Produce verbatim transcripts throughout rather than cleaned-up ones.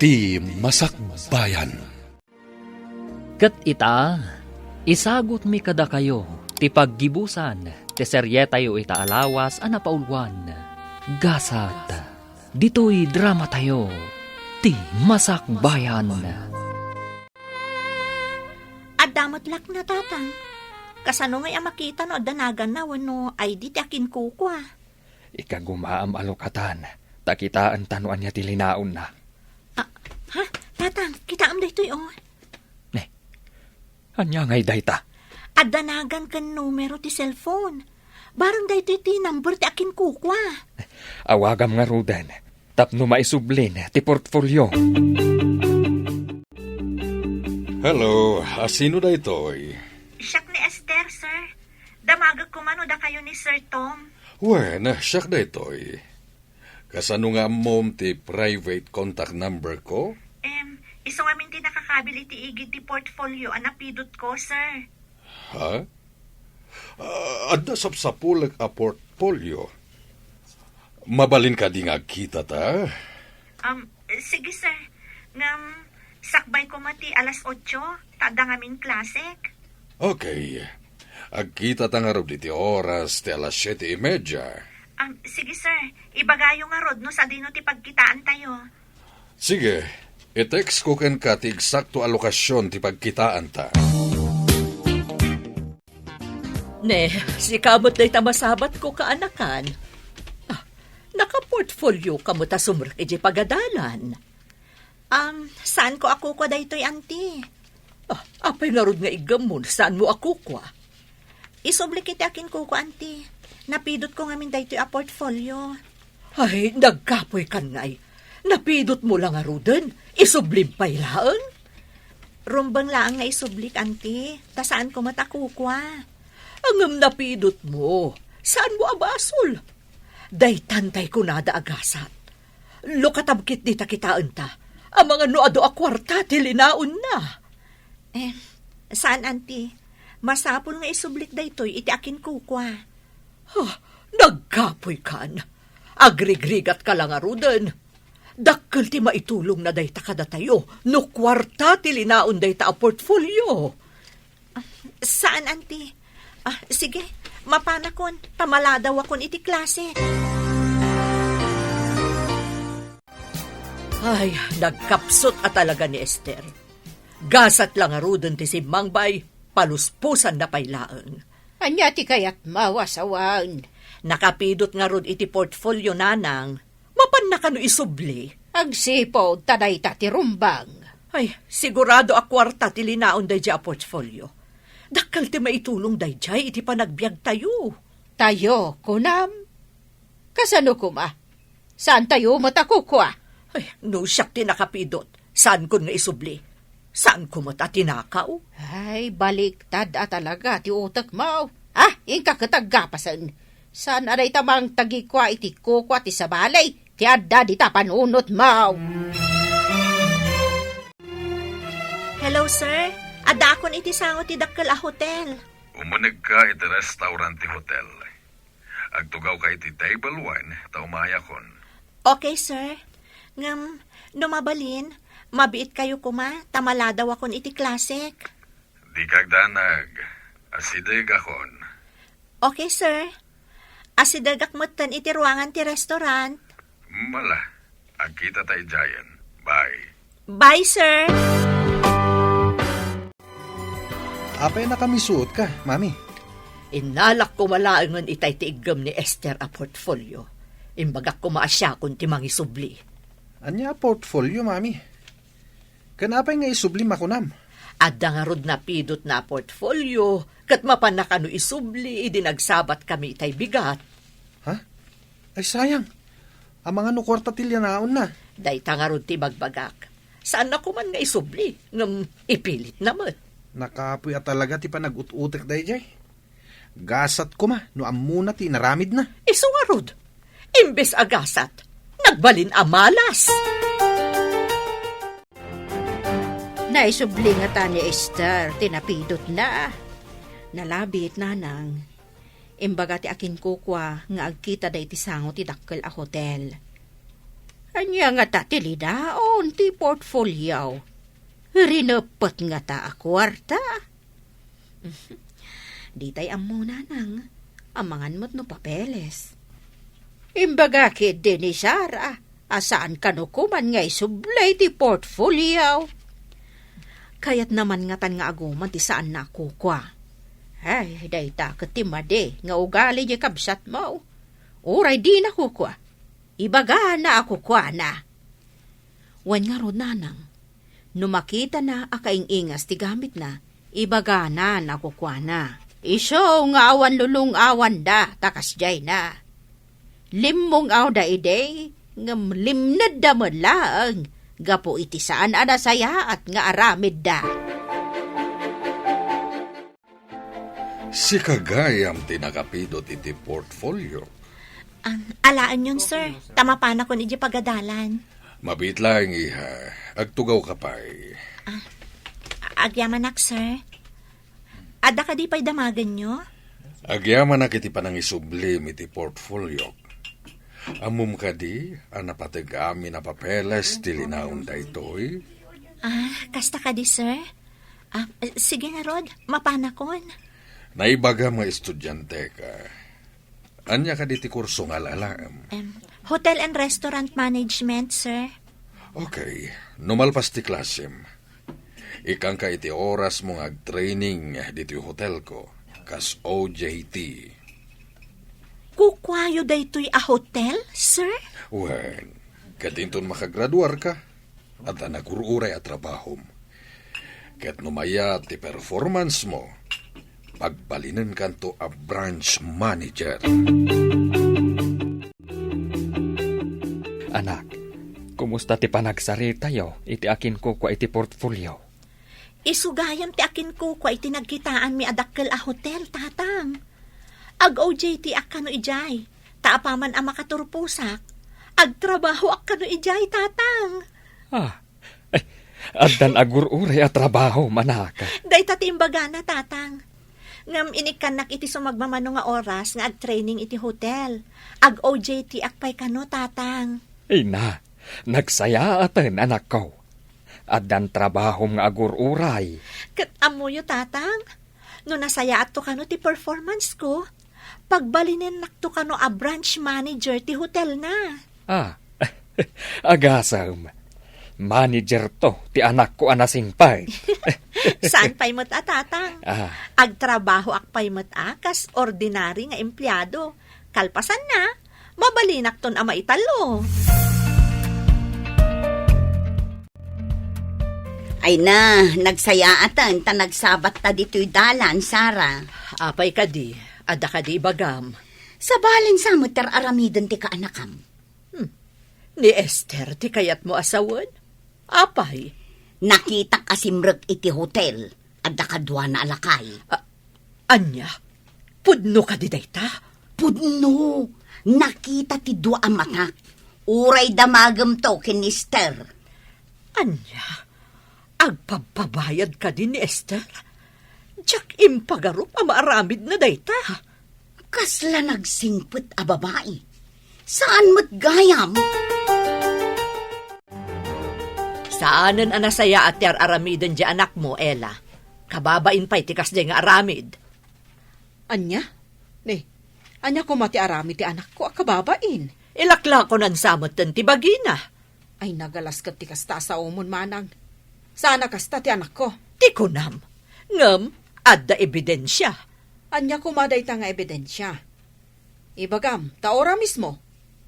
Ti Masakbayan. Ket ita, isagutmi kadakayo ti paggibusan ti serietayo ita a lawas a napauluan, Gasat. Ditoy dramatayo, Ti Masakbayan. Adda met lakna, Tatang. Kasano ngay a makita no adda naganna wenno I D ti akinkukua? Ikagumaam a lukatan, ta kitaenta no ania ti linaonna. Ah, ha? Tatang, kitaem daytoy, oh. Ne, ania ngay dayta? Adda nagan ken numero ti cellphone. Bareng daytoy ti number ti akinkukua. Awagam ngaruden, tapno maisublin ti portfolio. Hello, a sino daytoy? Siak ni Esther, sir. Damagek koma no dakayo ni Sir Tom. Wen, siak daytoy. Kasano nga ammom ti private contact number ko? Em, isu ngamin ti nakakabil iti igid ti portfolio a napidotko, sir. Ha? Ah, adda sapsapulek a portfolio. Mabalin kadi nga agkitata? Um, sige, sir. Ngem, sakbay koma ti alas otso, ta adda ngamin klasek. Okay. Agkitata ngarud iti oras ti alas siete y media. Um, sige, sir. Ibagayo ngarud no sadino ti pagkitaantayo. Sige, i-text ko kenka ti eksakto a lokasyon ti pagkitaanta. Ne, sika met dayta masabatko, kaanakan. Ah, nakaportfolio ka met a sumrek idiay pagadalan. Um, saanko a kukua daytoy, Auntie. Ah, apay ngarud nga iggammon, saanmo a kukua? Isublik iti akinkukua, Auntie. Napidotko ngamin daytoy a portfolio. Ay, nagkapuykan ngay. Napidotmo la ngaruden, isublim pay laeng? Rumbeng laeng nga isublik, Auntie, ta saanko met a kukua. Ngem napidotmo, saanmo a basol? Daytan tay kunada a gasat. Lukatam ketdi ta kitaenta, amangan no adu a kuarta ti linaonna. Eh, saan, Auntie. Masapul nga isublik daytoy iti akinkukua. Ah, nagkapuykan. Agrigrigatka la ngaruden. Dakkel ti maitulongna dayta kadatayo no kuarta ti linaon dayta a portfolio. Ah, saan, Auntie. Ah, sige, mapanakon, ta maladawakon iti klase. Ay, nagkapsut a talaga ni Esther. Gasat la ngaruden ti simmangbay, paluspusanna pay laeng. Ania ti kayatmo a sawen? Nakapidot ngarud iti portfolio, nanang. Mapanna kano isubli? Agsipud ta dayta ti rumbeng. Ay, sigurado a kuarta ti linaon daydiay a portfolio. Dakkel ti maitulong daydiay iti panagbiagtayo. Tayo, kunam? Kasano koma? Saantayo met a kukua? Ay, no siak ti nakapidot, saankon nga isubli. Saanko met a tinakaw. Ay, baliktad a talaga ti utekmo. Ah, inka ket aggapasen. Saan a dayta mangtagikua iti kukua ti sabali ti adda dita panunotmo. Hello, sir. Addaakon iti sango ti dakkel a hotel. Umunegka iti restaurant ti hotel. Agtugawka iti table one, ta umayakon. Okay, sir. Ngem, no mabalin, mabiitkayo koma, ta maladawakon iti klasek. Dika agdanag. Asidegakon. Okay, sir. Asidegak metten iti ruangan ti restaurant. Mala, agkitata idiayen. Bye. Bye, sir. Apay nakamisuotka, Mami? Innalak koma laengen itay ti iggem ni Esther a portfolio. Imbagak koma a siakon ti mangisubli. Ania a portfolio, Mami? Ken apay nga isublim a kunam? Adda ngarud napidotna a portfolio, ket mapanna kano isubli idi nagsabatkami itay bigat. Ha? Ay, sayang. Amangan no kuarta ti linaonna. Dayta ngarud ti ibagbagak. Saanna koman nga isubli, ngem ipilitna met. Nakapuy a talaga ti panag-ut-utek daydiay. Gasat koma no ammona ti inaramidna. Isu ngarud, imbes a gasat, nagbalin a malas. Naisubli ngata ni Esther ti napidotna. Nalabit, nanang. Imbaga ti akinkukua nga agkitada iti sango ti dakkel a hotel. Ania ngata ti linaon ti portfolio? Rineppet ngata a kuarta? Ditay ammo, nanang. Amangan met no papeles. Imbaga ketdi ni Sara a saan kano koman nga isubli ti portfolio. Kayatna man ngatan nga aguman ti saanna a kukua. Ay, dayta ket ti madi nga ugali diay kabsatmo. Uray dina kukua, ibagana a kukuana. Wen ngarud, nanang, no makitana a kaing-ingas ti gamitna, ibagana a kukuana. Isu nga awan lulong-awanda ta kasdiayna. Limmong-awda idi, ngem limnedda met laeng gapu iti saan a nasayaat nga aramidda. Sika gayam ti nakapidot iti portfolio. Ah, alaenyon, sir. Ta mapanakon idiay pagadalan. Mabiit laeng, iha. Agtugawka pay. Ah, agyamanak, sir. Adda kadi pay damagenyo? Agyamanak iti panangisublim iti portfoliok. Ammom kadi a napateg amin a papeles ti linaon daytoy? Ah, kasta kadi, sir? Ah, sige ngarud, mapanakon. Naibagam nga estudiante ka. Ania kadi ti kurso nga ala-alaem? Em, Hotel and Restaurant Management, sir. Okay, no malpas ti klasem, ikkanka iti orasmo nga agtraining ditoy hotelko, kas O J T. Kukuayo daytoy a hotel, sir? Wen, ket inton makagraduarka, adda nagur-uray a trabahom. Ket no mayat ti performance mo, pagbalinenkanto a branch manager. Anak, kumusta ti panagsaritayo iti akinkukua iti portfolio? Isu gayam ti akinkukua iti nagkitaanmi a dakkel a hotel, Tatang. Ag-O J T ak kano idiay, ta apaman a makaturposak, agtrabahoak kano idiay, Tatang. Ah, eh, addan agur-uray a trabaho, anak. Dayta ti imbagana, Tatang. Ngem inikkannak iti sumagmamano nga oras nga agtraining iti hotel. Ag-O J T ak pay kano, Tatang. Ay na, nagsayaaten, anakko. Addan trabahom nga agur-uray. Ket ammoyo, Tatang, no nasayaatto kano ti performance ko, pagbalinennakto kano a branch manager ti hotelna. Ah, agasem. Manager to ti anakko a nasingpet. Saan pay met a, Tatang? Ah. Agtrabahoak pay met a kas ordinary nga empleado. Kalpasanna, mabalinakton a maitallo. Ay na, nagsayaaten ta nagsabatta ditoy dalan, Sara. Apay kadi, adda kadi ibagam? Sabalen sa met ti ar-aramiden ti kaanakam. Hmm. Ni Esther ti kayatmo a sawen? Apay? Nakitak a simrek iti hotel. Adda kaduana a lakay. A-, ania? Pudno kadi dayta? Pudno. Nakita ti dua a matak. Uray damagemto ken ni Esther. Ania? Agpabpabayad kadi ni Esther? Diak impagarup a maaramidna dayta. Kasla nagsingpet a babai. Saan met gayam? Saanen a nasayaat ti ar-aramiden ti anakmo, Ella. Kababain pay ti kasdiay nga aramid. Ania? Ne, ania koma ti aramid ti anakko a kababain? Ilaklakonan sa metten ti bagina. Ay, nagalas ket ti kasta a saomon, manang. Saan a kasta ti anakko. Ti kunam. Ngem, adda ebidensia. Ania koma dayta nga ebidensia? Ibagam, ta ora mismo,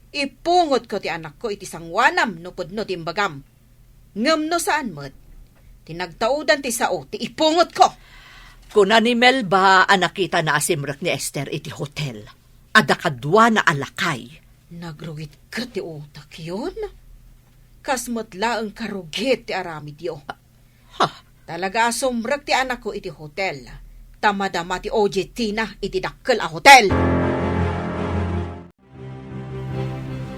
ipungotko ti anakko iti sangoanam no pudno ti imbagam. Ngem no saan met, ti nagtaudan ti sao ti ipungotko. Kuna ni Melba a nakitana a simrek ni Esther iti hotel. Adda kaduana a lakay. Nagrugit ket ti utakyon. Kas met laeng karugit ti aramidyo. Ha? Talaga a sumrek ti anakko iti hotel. Ta madama ti O J T na iti dakkel a hotel.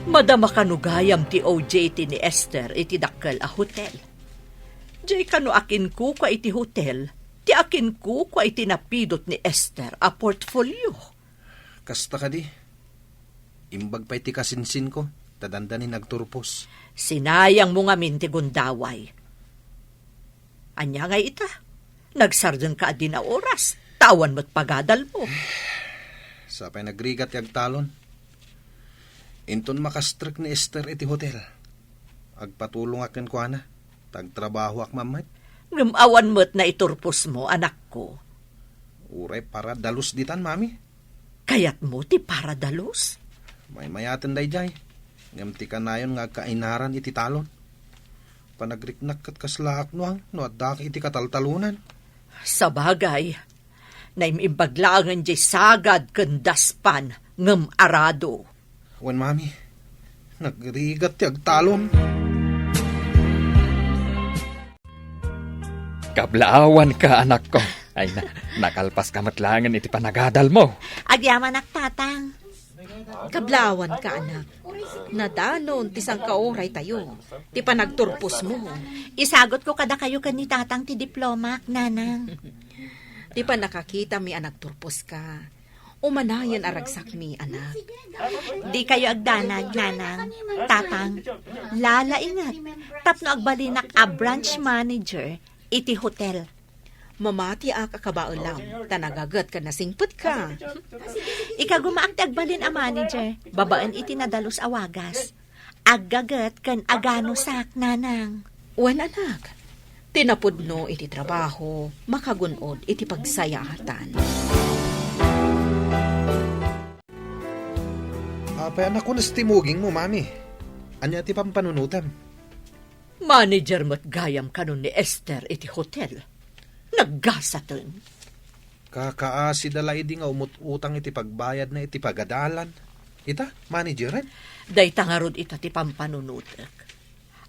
Madama kano gayam ti O J T ni Esther iti dakkel a hotel. Diay kano akinkukua iti hotel, ti akinkukua iti napidot ni Esther a portfolio. Kasta kadi, imbag pay ti kasinsinko. ta dandanin agturpos. Sinayangmo ngamin ti gundaway. Ania ngay ita? Nagsardengka a dina oras, ta awan met pagadalmo. Sapay nagrigat ti agtalon. Inton makastrek ni Esther iti hotel, agpatulongak kenkuana, ta agtrabahoak man met. Ngem awan met naiturposmo, anakko. Uray para dalus ditan, Mami. Kayatmo ti para dalus? Maymayaten daydiay, ngem ti kanayon nga agkainaran iti talon. Panagriknak ket kaslaak nuang no addaak iti kataltalonan. Sabagay, naim-imbag laengen diay sagad ken daspan ngem arado. Wen, Mami, nagrigat ti agtalon. Kablaawanka, anakko. Ay na, nakalpaska met laengen iti panagadalmo. Agyamanak, Tatang. Kablaawanka, anak. Nadanon ti sangkaoray tayo, ti panagturposmo. Isagutko kadakayo ken ni Tatang ti diplomak, Nanang. Ti pannakakitami a nagturposka, umanayen a ragsakmi, anak. Dikayo agdanag, Nanang, Tatang. Lalainget tapno agbalinak a branch manager iti hotel. Mamatiak a kabaelam, ta nagaget ken nasingpetka. Ikagumaak ti agbalin a manager babaen iti nadalus a wagas. Aggaget ken aganusak, Nanang. Wen, anak, ti napudno iti trabaho, makagun-od iti pagsayaatan. Apay a nakunes ti mugingmo, Mami? Ania ti pampanunotem? Manager met gayam kanon ni Esther iti hotel. Naggasaten. Kakaasida la idi nga umut-utang iti pagbayadna iti pagadalan. Ita, manageren? Dayta ngarud ita ti pampanunotek.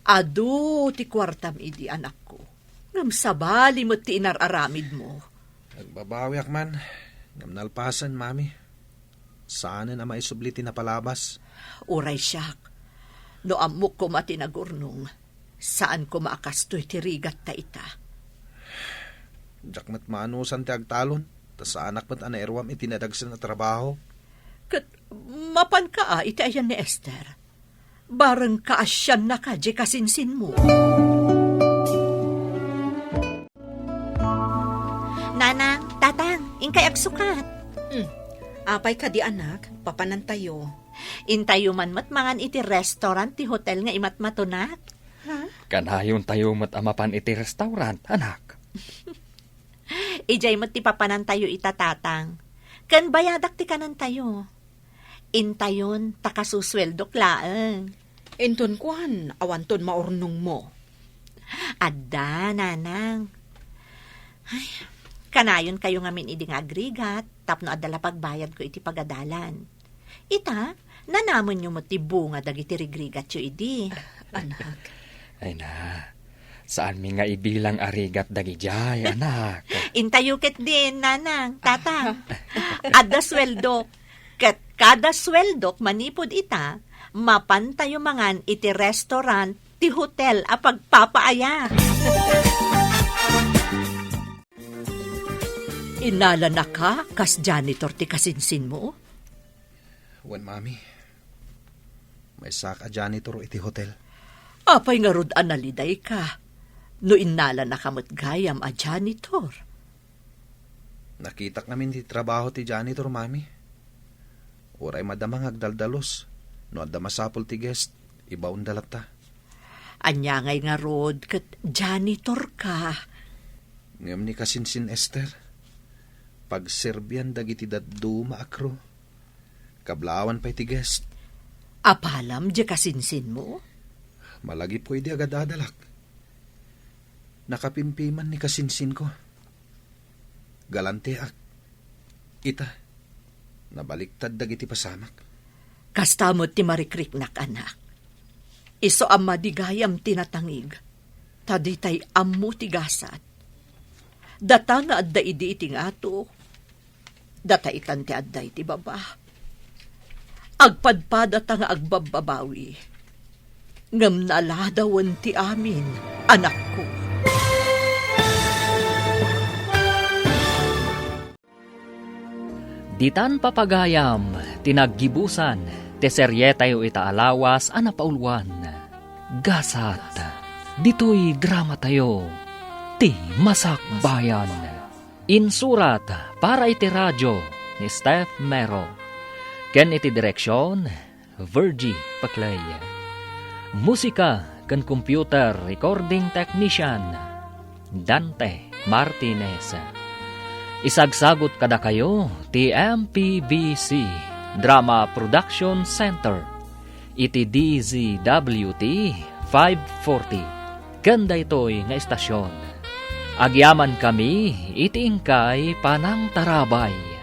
Adu ti kuartam idi, anakko. Ngem sabali met ti inar-aramidmo. Agbabawiak man, ngem nalpasen, Mami. Saanen a maisubli ti napalabas. Uray siak, no ammok koma ti nagurnong, saan koma a kastoy ti rigatta ita. Diak met maanusan ti agtalon, ta saanak met a nairuam iti nadagsen a trabaho. Ket mapanka a iti ayan ni Esther? Bareng kaasiannaka diay kasinsinmo. Nanang, Tatang, inkay agsukat. Hmm. Apay kadi, anak? Papanantayo. Intayo man met mangan iti restaurant ti hotel nga imatmatonak. Ha? Kanayontayo met a mapan iti restaurant, anak. Idiay met ti papanantayo ita, Tatang. Ken bayadak ti kanentayo. Intayon ta kasusueldok laeng. Inton kuan, awanton maurnongmo. Adda, Nanang. Ay, kanayonkayo ngamin idi nga agrigat tapno adda la pagbayadko iti pagadalan. Ita, nanamenyo met ti bunga dagiti rigrigatyo idi. Anak. Ay na, saanmi nga ibilang a rigat dagidiay, anak. Intayo ketdin, Nanang, Tatang. Adda sueldok. Ket kada sueldok manipud ita, mapantayo mangan iti restaurant ti hotel a pagpapaaya. Innalanaka kas janitor ti kasinsinmo? Wen, Mami. Maysaak a janitor iti hotel. Apay ngarud a nalidayka no innalanaka met gayam a janitor? Nakitak ngamin ti trabaho ti janitor, Mami. Uray madama nga agdaldalus, no adda masapul ti guest, ibaonda latta. Ania ngay ngarud ket janitor ka? Ngem ni kasinsin Esther, pagserbian dagiti dadduma a crew. Kablaawan pay ti guest. Apalam diay kasinsinmo? Malagipko idi agadadalak. Nakapimpiman ni kasinsinko. Galanteak. Ita, nabaliktad dagiti pasamak. Kasta met ti marikriknak, anak. Isu a madi gayam ti natangig, ta ditay ammo ti gasat. Data nga adda idi iti ngato, data itan ti adda iti baba. Agpadpadata nga agbabbabawi, ngem naladawen ti amin, anakko. Ditan papagayam ti naggibusan Ti serietayo ita a lawas a napauluan, Gasat. Ditoy dramatayo, Ti Masakbayan. Insurat para iti radio ni Steph Mero. Ken iti direksion, Virgie Paclay. Musika ken computer recording technician, Dante Martinez. Isagsagut kadakayo ti M P B C Drama Production Center iti D Z W T five forty. Ken daytoy nga estasion, agyamankami iti inkay panangtarabay.